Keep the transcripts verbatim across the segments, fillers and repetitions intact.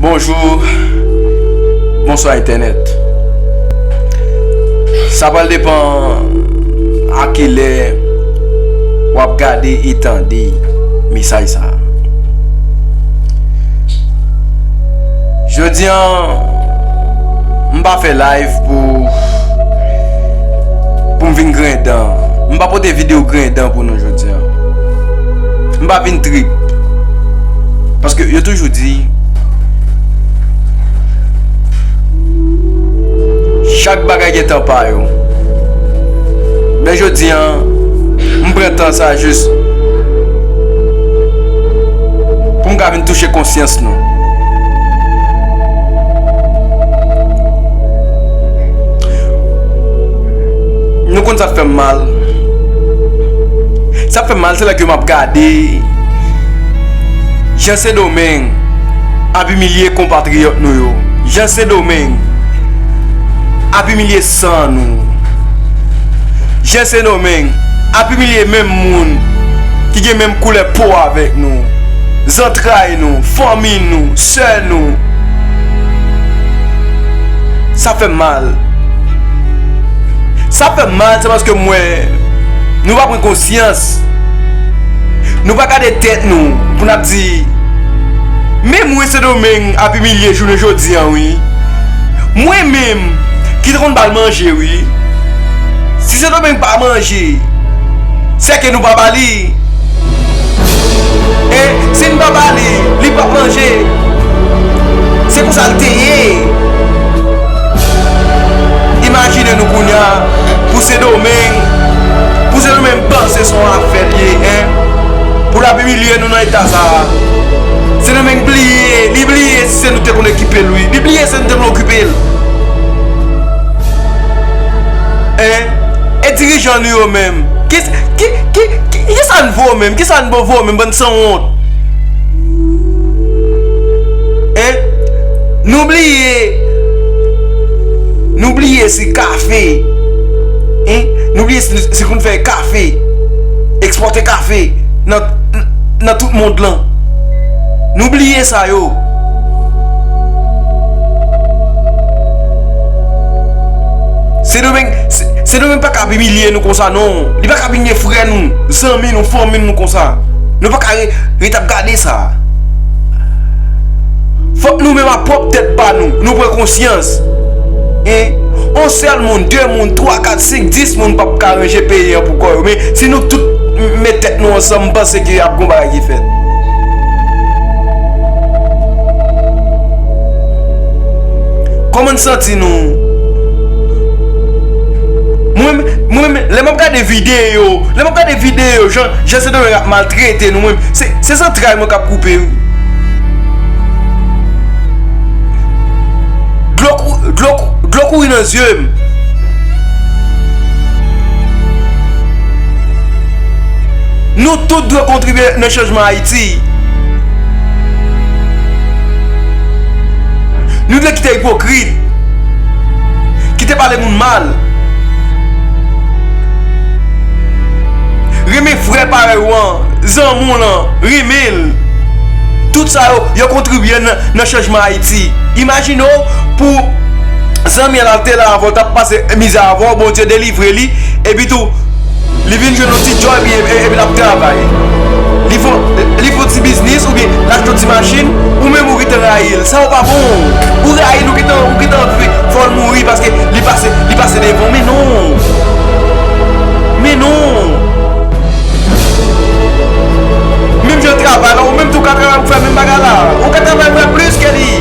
Bonjou, bonswa entènèt. Sa pral depann a kilè w ap gade e tande mesaj sa a. Jodi a, m pa fè live pou, pou m vin grenn dan. M pa pote videyo grenn dan pou nou jodi a. M pa vin trip. Paske yo toujou di, chak bagay gen tan pa yo. Men jodi a, m pran tan sa jis pou m ka vin touche konsyans nou. Nou konn sa k fè m mal. Sa k fè m mal, se lè ke m ap gade jan Sendomeng ap imilye konpatriyòt nou yo. Jan Sendomeng ap imilye san nou. Jan Sendomeng ap imilye menm moun ki gen menm koulè po avèk nou, zantray nou, fanmi nou, sè nou. Sa fè m mal. Sa fè m mal, se paske m wè nou pa pran konsyans. Nou pa gade tèt nou pou n ap di, men mwen Sendomeng ap imilye jounen jodi a, wi. Mwen menm, ki te konn ba l manje, wi. Si Sendomeng pa manje, sèke nou pa ba li. E si n pa ba li, li p ap manje. Se konsa l te ye. Imajine nou kounye a, pou Sendomeng, pou Sendomeng panse se yon afè l ye, en. Pou l ap imilye nou nan eta sa a. Sendomeng bliye, li bliye si se nou te konn okipe l, wi. Li bliye si se nou te konn okipe l. En? E dirijan nou yo menm? Ki, ki, ki, ki, kisa n vo menm? Kisa n vo menm, bann sanwont? En? Nou bliye, nou bliye se kafe. En? Nou bliye se, se konn fè kafe, ekspòte kafe nan, nan tout mond lan. Nou bliye sa yo. Sendomeng, Se-, Sendomeng pa ka ap imilye nou konsa, non. Li pa ka ap imilye frè nou, zanmi nou, fanmi nou konsa. Nou pa ka re-, ret ap gade sa. Fòk nou menm a pwòp tèt pa nou, nou pran konsyans. En, on sèl moun, de moun, twa, kat, senk, dis moun p ap ka ranje peyi an pou kò yo. Men si nou tout m-, met tèt nou ansanm, m panse ke ap gon bagay ki fèt. Kòman n santi nou? Mwen, mwen, lè m ap gade videyo, lè m ap gade videyo, jan, jan Sendomeng ap maltrete nou, mwen, se, se zantray mwen k ap koupe, wi. Dlo kou-, dlo kou-, dlo kouri nan zye m. Nou tout dwe kontribye nan chanjman Ayiti. Nou dwe kite ipokrit, kite pale moun mal. Renmen frè parèy ou an, zanmi w lan, renmen l. Tout sa yo, yo kontribye nan, nan chanjman Ayiti. Imajine w pou zanmi an la te la avè w, t ap pase mizè avè w, Bondye delivre li, epi tou, li vin jwenn yon ti djòb, epi, epi l ap travay. Li fè, li fè yon ti biznis, oubyen l achte yon ti machin, ou menm ou gentan rayi l. Sa yo pa bon. Ou rayi l, ou gentan, ou gentan anvi fè l mouri paske li pase, li pase devan w. Men non. Men non. Menm jan l travay la, ou menm tou ka travay pou fè menm bagay la. Ou ka travay pou fè plis ke li.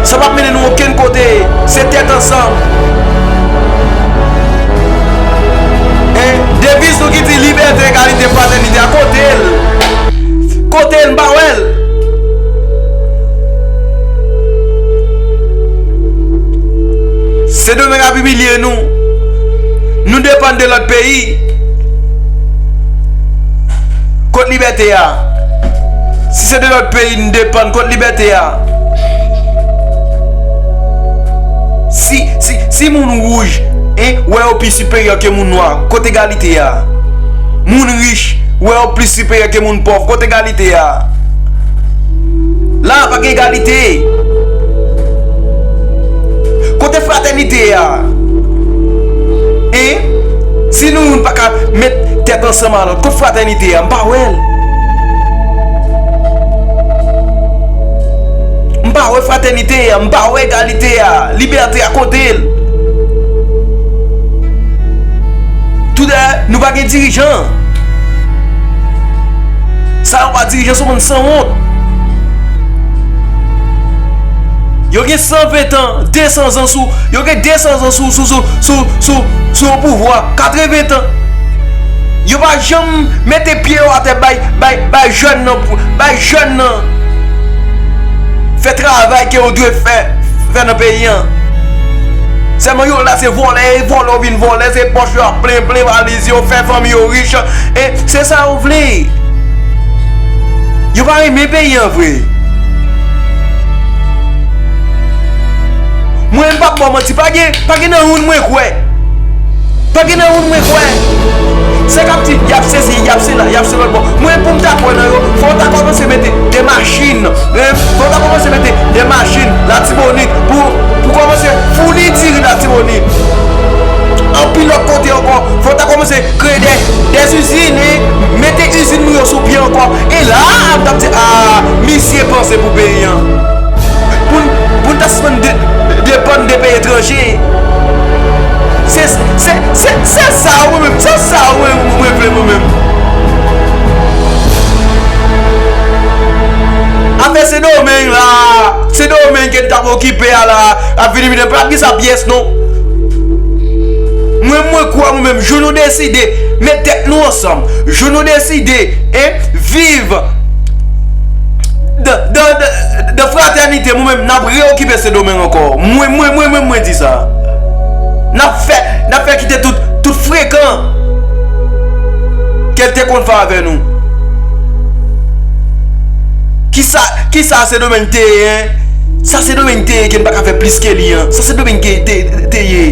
Sa p ap mennen nou okenn kote. Se tèt ansanm. En, deviz nou ki di libète, egalite, fratènite a, kote l? Kote l? M pa wè l. Sendomeng ap imilye nou. Nou depann de lòt peyi. Kot libète a? Si se de lòt peyi n depann, kot libète a? Si, si, si moun wouj, en, wè yo pi siperyè ke moun nwa, kot egalite a? Moun rich wè yo plis siperyè ke moun pòv, kot egalite a? La pa gen egalite. Kote fratènite a? Hein? Si nou youn pa ka met tèt ansanm a lòt, kote fratènite a? M pa wè l. M pa wè fratènite a, m pa wè egalite a, libète a, kote l? Toudè, nou pa gen dirijan. Sa yo pa dirijan, se yon bann sanwont. Yo gen san ven tan, de san zan sou, yo gen de san zan sou, sou, sou, sou, sou, sou yon pouvwa, katreven tan. Yo pa janm mete pye yo atè bay, bay, bay jèn nan, pou, bay jèn nan fè travay ke yo dwe fè, fè nan peyi an. Sèlman yo la se vòlè, e vòlè yo vin vòlè, se pòch yo ap plen, plen valiz yo, fè fanmi yo rich, e se sa yo vle. Yo pa renmen peyi an vre. Mwen, m p ap ba w manti, pa gen, pa gen nan youn mwen kwè. Pa gen nan youn mwen kwè. Sa k ap di, y ap sezi, y ap sela, y ap se lòt bò. Mwen, pou m ta kwè nan yo, fò w ta kòmanse mete de machin. Hein? Fò w ta kòmanse mete de machin Latibonit pou, pou kòmanse founi diri Latibonit. Anpil lòt kote ankò, fò w ta kòmanse kreye de, de izin, hein? Mete izin nou yo sou pye ankò. E la, m t ap di, a, misye panse pou peyi an. Pou n, pou n ta sispann de, depann de peyi etranje. Se, se, se, se sa mwen menm, se sa mwen, mwen vle mwen menm. Afè Sendomeng la, Sendomeng ke n t ap okipe a la, ap vini vini, pa gen sa pyès non. Mwen, mwen kwè mwen menm, jou nou deside met tèt nou ansanm, jou nou deside, hein, viv de, de, de, de fratènite, mwen menm, n ap reokipe Sendomeng ankò. Mwen, mwen, mwen, mwen, mwen di sa. N ap fè, n ap fè kite tout, tout frekan ke l te konn fè avè nou. Kisa, kisa Sendomeng te ye, hein? Sa Sendomeng te ye ke n pa ka fè plis ke li an. Sa Sendomeng te, te, te ye.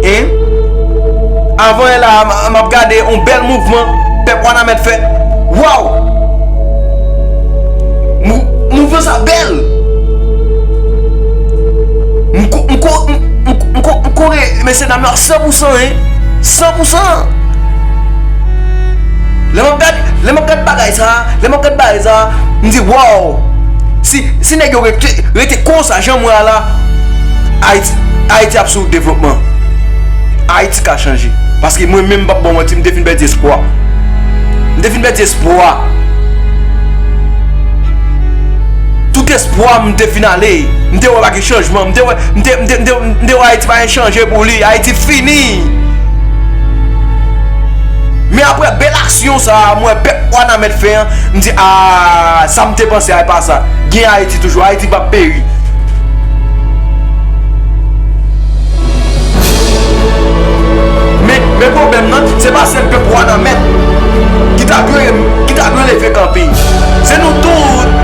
Hein? Avan yè la, m, m ap gade yon bèl mouvman pèp Wanament fè. Waw! Mou-, mouvman sa bèl! M ko-, m ko-, m, m, m ko-, m kore mesye dam yo a san pou san, hein? San pou san! Lè m ap gad, lè m ap gad bagay sa, lè m ap gad bagay sa, m di, waw! Si, si nèg yo rete, rete konsa, jan m wè a la, Ayiti, Ayiti ap sou devlopman. Ayiti ka chanje. Paske mwen menm, m p ap ba w manti, m te fin pèdi espwa. M te fin pèdi espwa. Tout espwa m te fin ale. M te wè pa gen chanjman. M te wè, m te, m te, m te, m te wè Ayiti pa gen chanje pou li. Ayiti fini. Men apre bèl aksyon sa a, m wè pèp Wanament fè an, m di, a, sa m te panse a, e pa sa. Gen Ayiti toujou. Ayiti p ap peri. Men, men pwoblèm nan, se pa sèl pèp Wanament ki ta dwe, ki ta dwe leve kanpe. Se nou tout.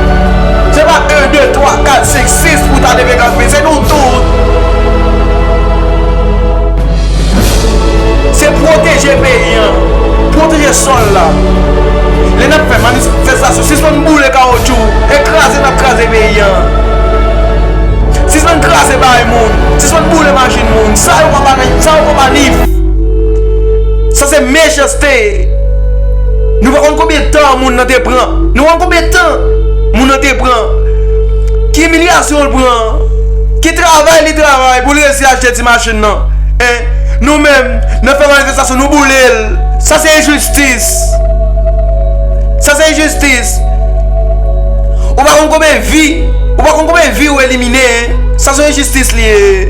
Se pa en, de, twa, kat, senk, sis pou ta leve kanpe. Se nou tout. Se pwoteje peyi an, pwoteje sòl la. Lè n ap fè manifestasyon, sispann boule kawotchou e kraze n ap kraze peyi an. Sispann kraze bagay moun, sispann boule machin moun. Sa yo pa manif, sa yo pa manif. Sa se mechanste. Nou pa konn konbyen tan moun nan te pran. Nou pa konn konbyen tan moun nan te pran. Ki imilyasyon l pran. Ki travay li travay pou l resi achte ti machin nan. Hein? Nou menm, nan fè manifestasyon, nou boule l. Sa se enjistis. Sa se enjistis. Ou pa konn konbyen vi, ou pa konn konbyen vi ou elimine, hein? Sa se enjistis li ye.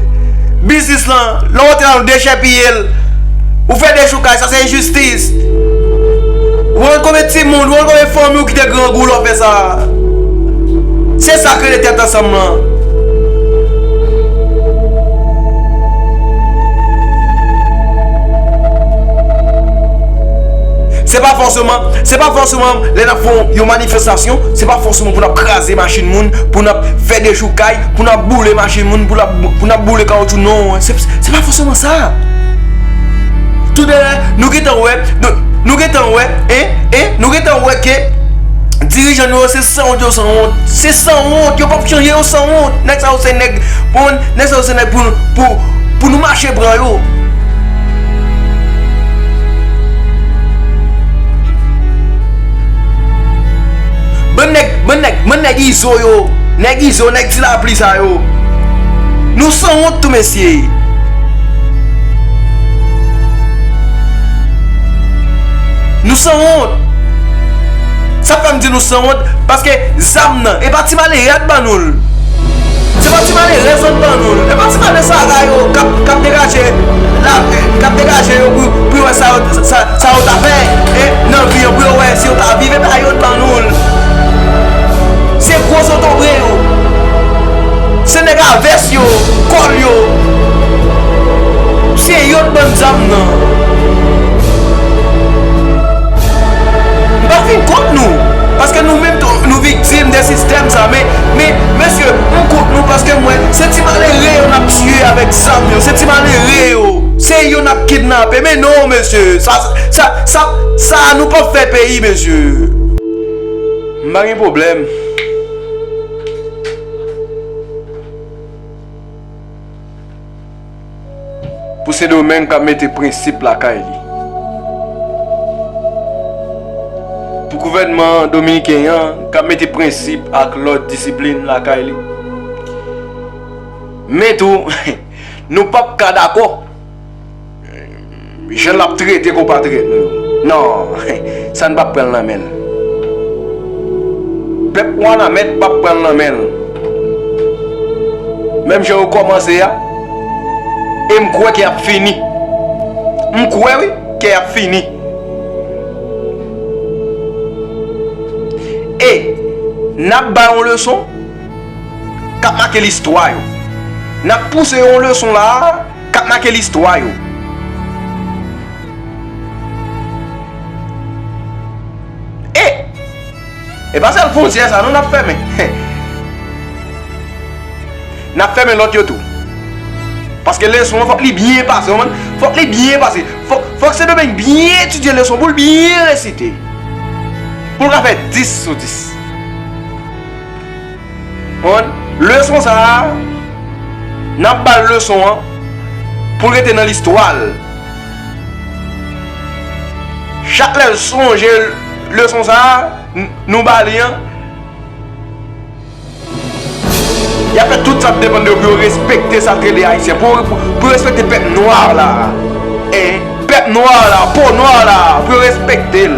Biznis lan, lè w antre la, ou dechèpiye l. Ou fè dechoukay, sa se enjistis. Ou pa konn konbyen timoun, ou pa konn konbyen fanmi ou kite grangou lè w fè sa. Se sa k rele tèt ansanm lan. Se pa fòseman, se pa fòseman lè n ap fè yon manifestasyon, se pa fòseman pou n ap kraze machin moun, pou n ap fè dechoukay, pou n ap boule machin moun, pou n ap, pou n ap boule kawotchou, non. Se, se pa fòseman sa. Toudè, nou gentan wè, nou, Nou gentan wè, en, en, nou gentan wè ke dirijan nou yo se sanwont, yo sanwont. Se sanwont, yo p ap chanje, yo sanwont. Nèg sa yo se nèg, bon, nèg sa yo se nèg pou, pou, pou nou mache pran yo. Bann nèg, bann nèg, bann nèg Izo yo, nèg Izo, nèg Ti Lapli sa yo. Nou sanwont tou, mesye. Nou sanwont. Sa fè m di nou sanwont, paske zam nan, e pa ti malere a t ban nou l. Se pa ti malere zòt ban nou l. E pa ti malere sa a yo k ap, k ap degaje la, k ap degaje yo pou, pou yo wè sa yo, sa, sa yo ta fè, e, nan vi an, pou yo wè si yo ta viv, e pa yo t ban nou l. Se gwo zotobre yo. Se nèg a vès yo, kòl yo. Se yo t ban n zam nan. M pa fin kont nou, paske nou menm tou, nou viktim de sistèm sa, men, men, mesye, m kont nou paske m wè se ti malere yo n ap tiye avèk zam yo, se ti malere yo, se yo n ap kidnape, men non, mesye, sa, sa, sa, sa, nou p ap fè peyi, mesye. M pa gen pwoblèm. Pou Sendomeng k ap mete prensip lakay li. Pou gouvènman dominiken an k ap mete prensip ak lòd, disiplin lakay li. Men tou, nou p ap ka dakò jan l ap trete konpatriyòt nou yo. Non, sa n p ap pran l nan men l. Pèp Wanament p ap pran l nan men l. Menm jan yo kòmanse a, e m kwè ke y ap fini. M kwè, wi, ke y ap fini. E n ap bay yon leson k ap make listwa yo. N ap pouse yon leson la a k ap make listwa yo. E, e pa sèl fwontyè sa non n ap fèmen. N ap fèmen lòt yo tou. Paske leson an fòk li byen pase, w konprann? Fòk li byen pase. Fòk, fòk Sendomeng byen etidye leson pou l byen resite. Pou l ka fè dis sou dis. Konprann? Leson sa a, n ap ba l leson an pou l rete nan listwa l. Chak lè l sonje leson sa a, n-, nou ba li an, y ap fè tout sa k depann de yo pou yo respekte sa k rele Ayisyen, pou, pou, pou yo respekte pèp nwa la. E pèp nwa la, po nwa la, pou yo respekte l.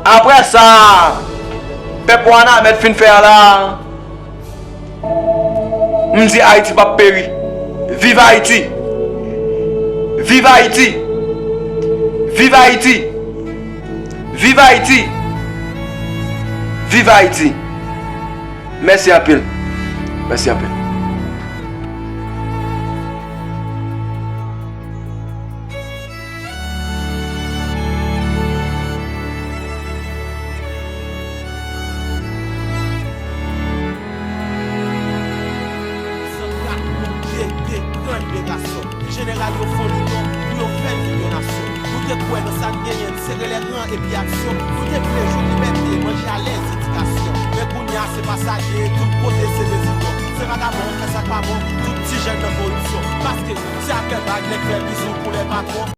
Apre sa, pèp Wanament fin fè a la, m di Ayiti p ap peri. Viv Ayiti! Viv Ayiti! Viv Ayiti! Viv Ayiti! Viv Ayiti! Mèsi anpil. Mèsi anpil. Jeneral yo fon linyon pou yo fè l vin yon nasyon. Nou te kwè nan sa n genyen, n sere lè ran epi aksyon. Nou te vle jou libète, manje alèz, edikasyon. Men kounye a se pa sa l ye, tout kote se reziyon. Se vagabon k fè sa k pa bon, tout ti jèn nan koripsyon. Paske se afè bag nèg fè bizou pou lè patwon.